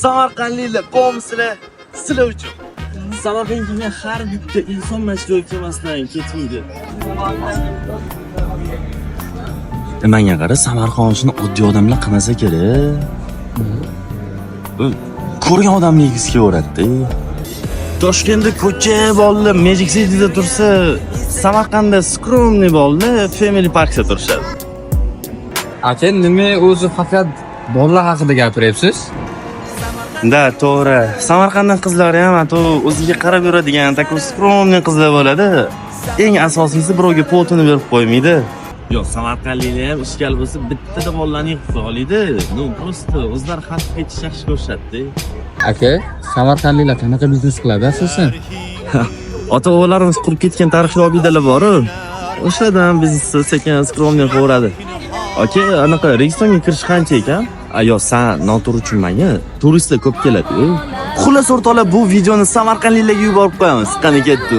Samarqandliklar, komsizlar, sizlar uchun. Samarqandga kelgan har bitta inson mana shu joyga kelmasdan ketmaydi. Manga qara, Samarqand ishini oddiy odamlar qilmasa kerak. Ko'rgan odamni yegisi kelaveradi-da. Toshkentda ko'cha bolalar Magic City'da tursa, Samarqandda скромный bolalar Family Parkda turishadi. Aka, nima o'zi faqat bolalar haqida gapiryapsiz? Да, to'g'ri. Samarqandning qizlari ham to o'ziga qarab yuradigan, такой скромный qizlar bo'ladi. Eng asosiysi, birovga potini berib qo'ymaydi. Yo'q, samarqandliklar ham ishkal bo'lsa, bittada bolalarni yig'ib qo'ya oladi. Ну, просто o'zlari xalq ketish yaxshi ko'rishadi. Aka, samarqandliklar qanaqa biznes qiladi asosan? Ota bobolarimiz qurib ketgan tarixiy obidalar bor-u. O'shalardan biznes sekin скромный qilaveradi. Aka, anaqa Registonga kirish qancha ekan? A, yo'q, san noto'g'ri tushunmagin. Turistlar ko'p keladi-yu. Xullas, o'rtoqlar, bu videoni samarqandliklarga yuborib qo'yamiz. Qani, ketdi.